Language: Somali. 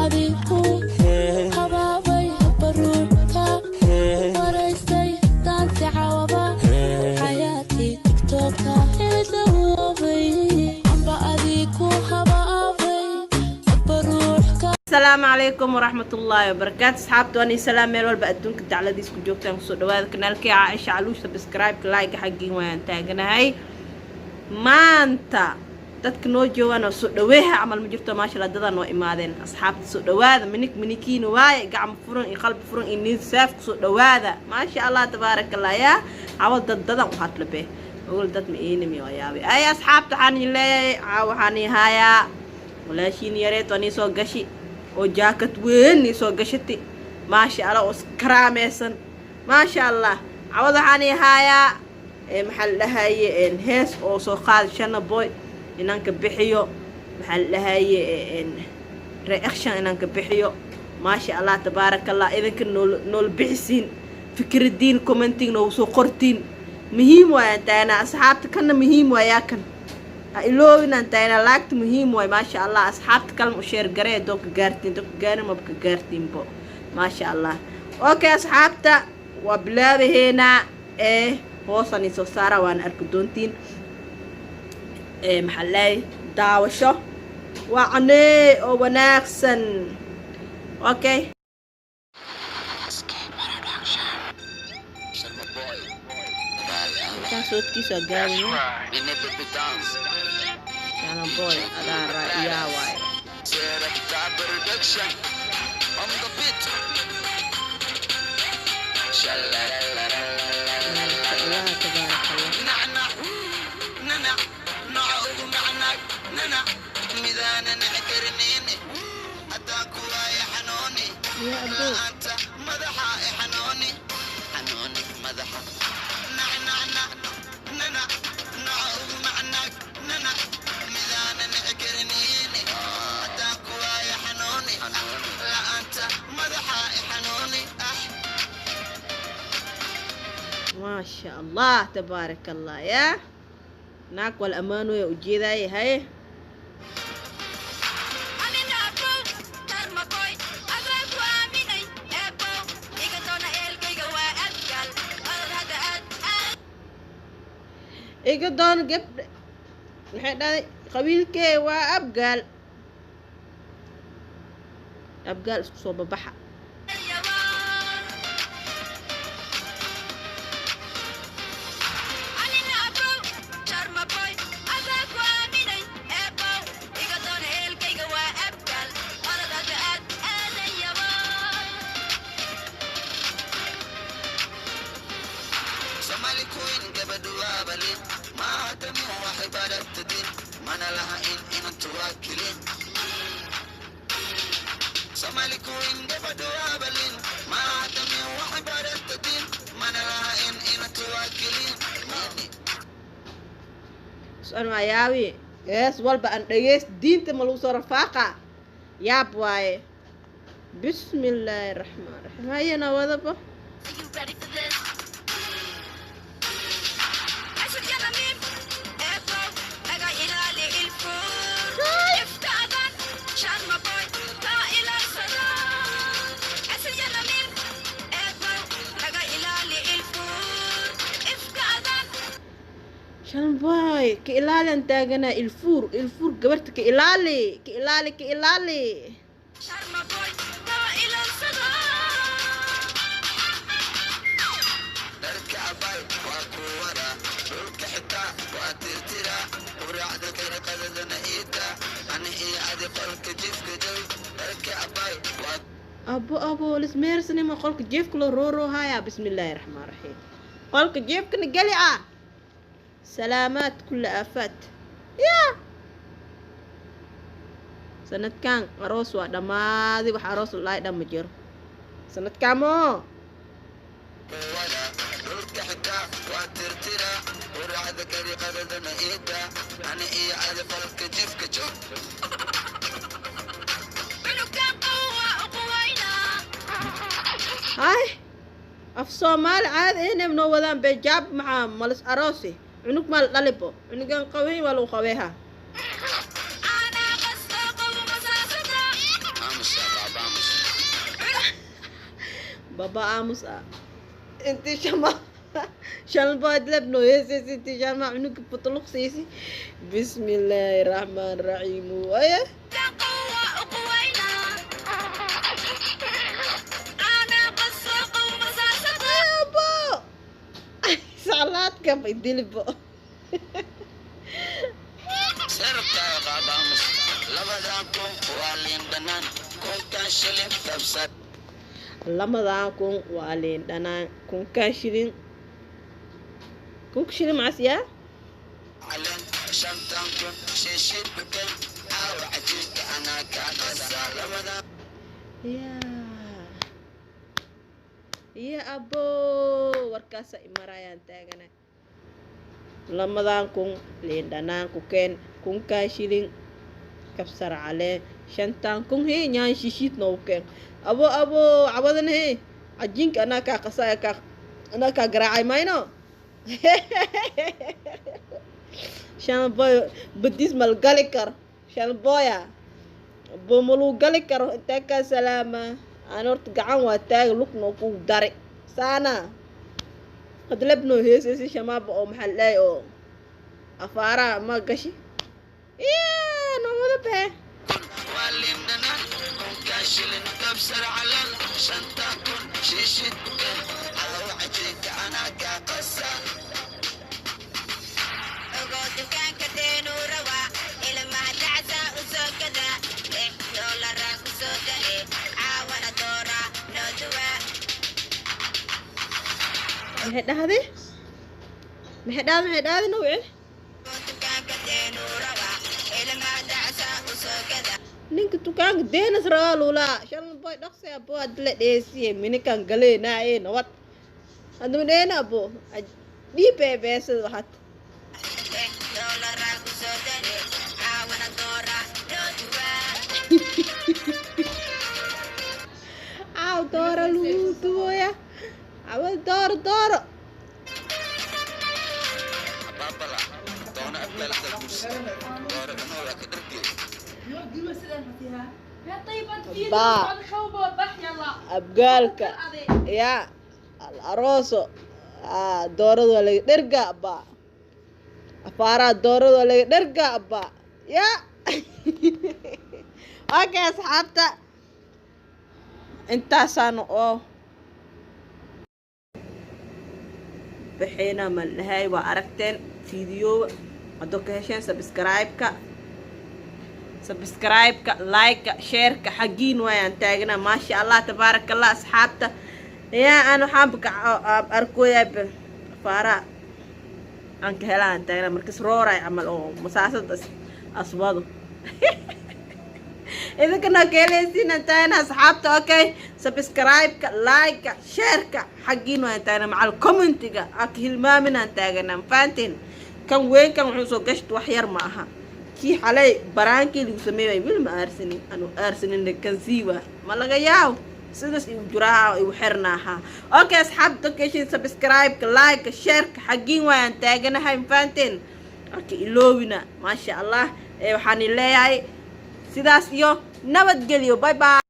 Adiku habaabay baruurka waraystay daanti cawaba xayaatii TikTok-ka ilawoobay amba adiku habaabay baruurka. Asalaamu calaykum waraxmatullaahi wabarakaatu. Asxaabta, waan salaam. Meel walba adduunka dacladiis ku joogtaan, kusoo dhawaada kanaalkii Caaisha Caluush. Subscribe-ka, like xaggiin waan taaganahay. Maanta dadka noo joogaan oo soo dhaweeha camal ma jirto. Maasha Allah, dadaa noo imaadeen. Asxaabta, soo dhawaada. Minig minikiina waaye, gacmo furan iyo qalbi furan iyo niin saaf kusoo dhawaada. Maasha Allah, tabaaraka Allah. Yaa cawal dad dadan u hadlabe ogol dad ma iinimi waa yaabay. Ay asxaabta, waxaan idin leeyahay caaw waxaan ii haayaa walaashiin yareed waa nii soo gashi oo jaakad weyn nii soo gashati, maasha Allah, oo iskaraamaysan, maasha Allah. Cawad waxaan ii haayaa maxaa la dhahaye, hees oo soo qaadi Shana Boy inaan ka bixiyo, maxaa la dhahaye, reaction inaan ka bixiyo. Maasha Allah, tabaaraka Allah. Idinka nool bixisiin fikradiin, commenting noogu soo qortiin, muhiim waayaan taagna. Asxaabta, kana muhiim waayaa, kan ha iloowinaan taagna. Laagta muhiim waay, maasha Allah. Asxaabta kalena u share garee, doo ka gaartiin, doo ka gaarin maba ka gaartiinbo, maasha Allah. Okay, asxaabta, waa bilaabaheynaa ee hoosaan soo saara, waana arki doontiin. Ee maxaa leeyahay, daawasho waa canee oo wanaagsan. Okay. Sharma Boy. Ninkaan soodkiisa waa gaabaya. We never be dance. Shana Boy adaa raa'iyaa waaye. Selecta Production. On the beat. Sha-la-la-la-la-la-la. Maasha Allah, tabaaraka Allah. Nacnac, nanac, nooca ugu macnaag, nanac, midaana nici karinayne. Haddaan ku waayo xanuuni. Ya abo. La'aanta madaxa i xanuuni. Xanuuni madaxa. Nac, nac, nac, nanac, nooca ugu macnaag, nanac, midaana nici karinayne. Haddaan ku waayo xanuuni. La'aanta madaxa i xanuuni. Ah. Maasha Allah, tabaaraka Allah. Yaa naag wal ammaanoya ujeedaaye haye. Aninabow tarmakoy adaan ku aaminay eebow iga doona eelkayga waa adgal orod hadda aad aad. Iga doon gabdha, maxay dhahday? Qabiilkee waa Abgaal, Abgaal isku soo babaxa. Yabaan aninabow tarmakoy adaan ku aaminay eebow iga doona eelkayga waa abgal orod hadda aad aadan yabaan. Somali queen, gabadhu waa balin, maaha tamin, waxay baratadin mana laha in inantu waa kelin. Somali queen, gabadhu waa balin, maaha tamin, waxay baratadin mana laha in inantu waa kelin. Su-aal waa yaabi, hees walba aan dhegeys, diinta ma lagu soo rafaaqa? Yaab waaye. Bismi illaahi raxmaan raxiim. Hayana wadaba. Are you ready for this? Ashad yalla mim eebow naga ilaali ilfuur ifka adan Sharma Boy kaa ilaalsada. Ashad yalla mim eebow naga ilaali ilfuur ifka adan. Shanboy ka ilaalian taaganaa. Ilfuur, ilfuur, gabarta ka ilaali, ka ilaali, ka ilaali. Sharma Boy kaa ilaalsada. Dharka abay waa kuwada, dhulka xitaa waa tirtira, quraacda kala, qadadana iida, ani iyo adi qolka jifka jow. Dharka abay waa Abo, abo, lismeersanima qolka jeefka loo rooroohaya. Bismi illaahi raxmaan raxiim. Qolka jeefkana geli ah. Salaamaad kulla aafaat. Yaa sanadkan aroos waa dhammaaday. Wax aroos la dhan ma jiro sanadkaamo. Kuwada, dhulka xitaa waa tirtira, quraacda kali, qadadana iida, ani iyo adi qolka jifka jow. Cunugan quwa uquwaynaa. Hay, af Soomaali caadi ahna noo wadaan bejaab. Maxaa malis aroosi? Cunug maa la dhalibo? Cunugan qaweyn waa lagu qabeeha. Anaa qasto qabu masaasada. Aamusa. Baba aamus ah intii shama shalbaad lebno heeseys, intii shama cunuga futuluqsiisi. Bismillaahi raxmaan raxiim waye. قوة وقوينا أنا قصة ومساسة. Abo saclaadka dilibo. Sarabtaa qaadaamus, 2000 waa liin dhanaan, 1000-kan shilin kabsar. 2000 waa liin dhanaan, 1000-kan shilin, 1000-ka shilin macas yaa. Caleen, 5000 shiishid buken, caawa cajiinka anaa kaa qasaa labadan. Ya abo, warkaasa imarayaan taagana. 2000 liin dhanaan ku keen, 1000-kaa shilin kabsar caleen, 5000 hee nyaan shishiid noogu keen. Abo, abo, cabadan hee cajiinka anaa kaa qasaya, kaa anaa kaa garaacay mayno. Shan boy badis mal gali karo, shan boya bo maluu gali karo. Intaa kaa salaama aan horta gacan waa taaga lugna ku dari saana hadlebno heesaysi shamaaba oo maxaa la dhahay oo afaaraha ma gashi iya noomada baxe. Waa liin dhanaan, 1000-kan shilin kabsar caleen, 5000 shiishid buken, calow cajiinka anaa kaa qasaa. Ogo dukaanka deenuu rabaa, ilmaha dacsaa u soo gadaa, $6 ku soo dare, caawana doora noo duwaa. Maxay dhahday? Maxay dhahday? Maxay dhahday? Nawci. Dukaanka deenuu rabaa, ilmaha dacsaa u soo gadaa. Ninka dukaanka deenas rabaa luulaa shan boy dhaqsi abo adla dheesiye minikan galeenaaye nabad hadama dheena abo dhiibee beesada waxaad. $6 ku soo dare, caawana doora noo duwaa. Caaw doora lagu duwaya, cawad dooro dooro. Baabala doona abgaalada guursa doora cunoo waa ka dhargey. Baa abgaalka ya al arooso doorada waa laga dherga abba, afaaraha doorada waa laga dherga abba ya. Okay asxaabta, intaasaanu oo baxeena ma dhahay. Waa aragteen fiidiyooga, haddoo ka hesheen subscribe-ka, like-ka, share-ka xaggiin waayaan taagnaa. Maasha Allah, tabaaraka Allah. Asxaabta yaa aan waxaanba ka arkooyaa faaraha aan ka helaan taagnaa markas rooray camal oo masaasad aswado idinkana ka helaysiin aan taagnaa asxaabta. Okay, subscribe-ka, like-ka, share-ka xaggiin waan taagnaa, macal comment-iga aa ka hilmaamin aan taaganaa. Mafahanteen? Kan weyn kan wuxuu soo gashta wax yar ma aha. Kii xalay baraankii lagu sameeyay weli ma aarsanin, anu aarsanin kan siiwa ma laga yaabo sidaas igu juraha igu xirnaaha. Okay asxaabta, kashin subscribe-ka, like-ka, share-ka xaggiin waayaan taaganahay. Mafahanteen? Marka iloowina. Maasha Allah, ee waxaan leeyahay sidaas iyo nabadgelyo. Bye bye.